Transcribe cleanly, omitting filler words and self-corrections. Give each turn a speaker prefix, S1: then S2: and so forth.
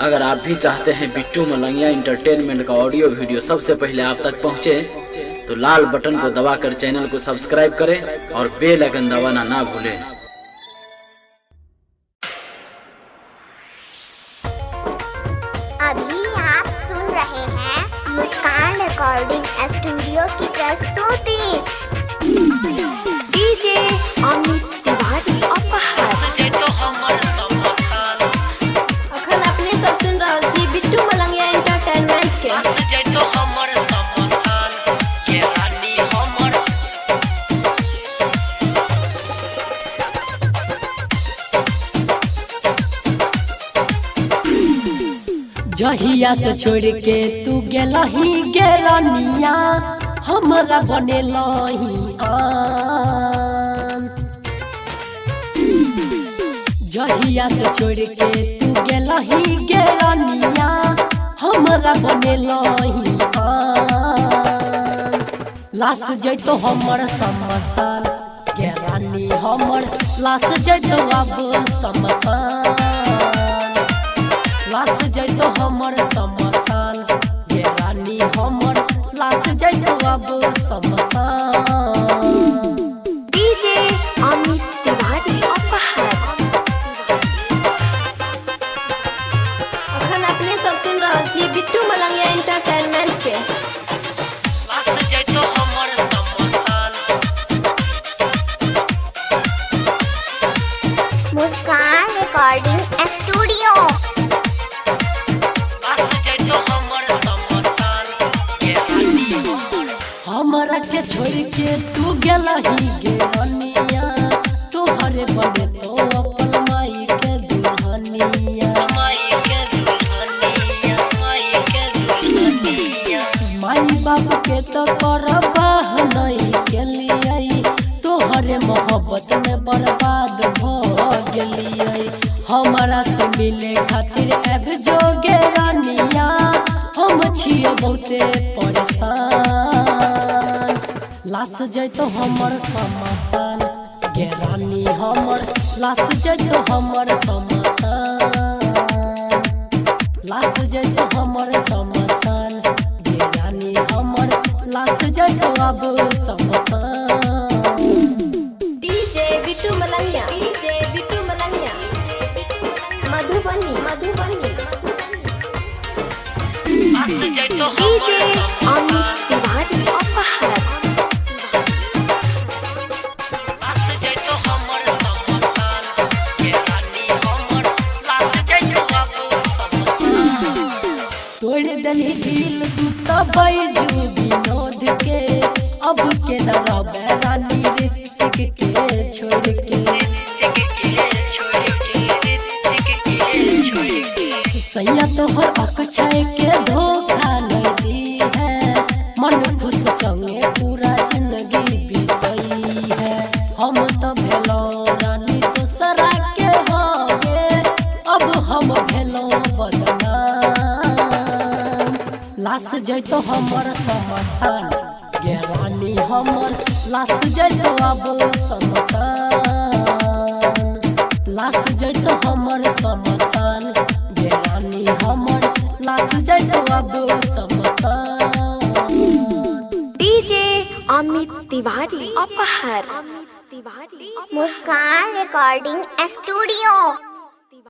S1: अगर आप भी चाहते हैं बिट्टू मलंगिया इंटरटेनमेंट का ऑडियो वीडियो सबसे पहले आप तक पहुंचे, तो लाल बटन को दबाकर चैनल को सब्सक्राइब करें और बेल आइकन दबाना ना भूलें।
S2: अभी आप सुन रहे हैं मुस्कान रिकॉर्डिंग स्टूडियो की प्रस्तुति।
S3: डीजे अमित तिवारी अपहार।
S4: अखन अपने सब सुन रहल छी बिट्टू मलंगिया एंटरटेनमेंट के।
S5: जहिया से छोड़ के तू गेलही गेलनिया, हमरा बनेलही आन। जहिया से छोड़ के तू गेलही गेलनिया, हमरा बनेलही आन। लाश जैतो हमर शमशान गेरानी हमर, लाश जैतो अब शमशान। लाश जैतो हमर शमशान गेरानी हमर, लाश जैतो अब शमशान।
S3: डीजे अमित तिवारी अपहार।
S4: अखन अपने सब सुन रहल छी बिट्टू मलंगिया एंटरटेनमेंट के।
S2: मुस्कान रिकॉर्डिंग स्टूडियो।
S5: हमरा के छोड़ के तू गेलही गेलनिया, तोहरे बने तो अपन माई के दुल्हनिया। माई बाप के तो करबाह नहीं केलियै, तोहरे मोहब्बत में बर्बाद भ गेलियै। हमरा से मिले खातिर आबि जो गेरानिया, हम छियै बहुते परेशान। लाश जैतो हमर शमशान गेरानी हमर, लाश जैतो हमर शमशान। लाश जैतो हमर शमशान गेरानी हमर, लाश जैतो अब शमशान।
S4: DJ Bittu Malangiya, DJ Bittu Malangiya, Madhubani Madhubani.
S3: DJ Amit Tiwari Apahar.
S5: तोड़ दलही दिल तू तो बैजू विनोद के, अब के न रहबे रानी ऋतिक के छोड़ के। सैया तोहर अक्षय के धोखा नहीं दी है, मन खुश संगे पूरा जिंदगी बीतई है। हम तो भेलो रानी दोसरा के होगे, अब हम भेलो बदनाम। लाश जैतो हमर शमशान गेरानी हमर, लाश जैतो अब शमशान। लाश जैतो हमर शमशान गेरानी हमर, लाश जैतो अब शमशान।
S3: डीजे अमित तिवारी अपहार।
S2: मुस्कान रिकॉर्डिंग स्टूडियो।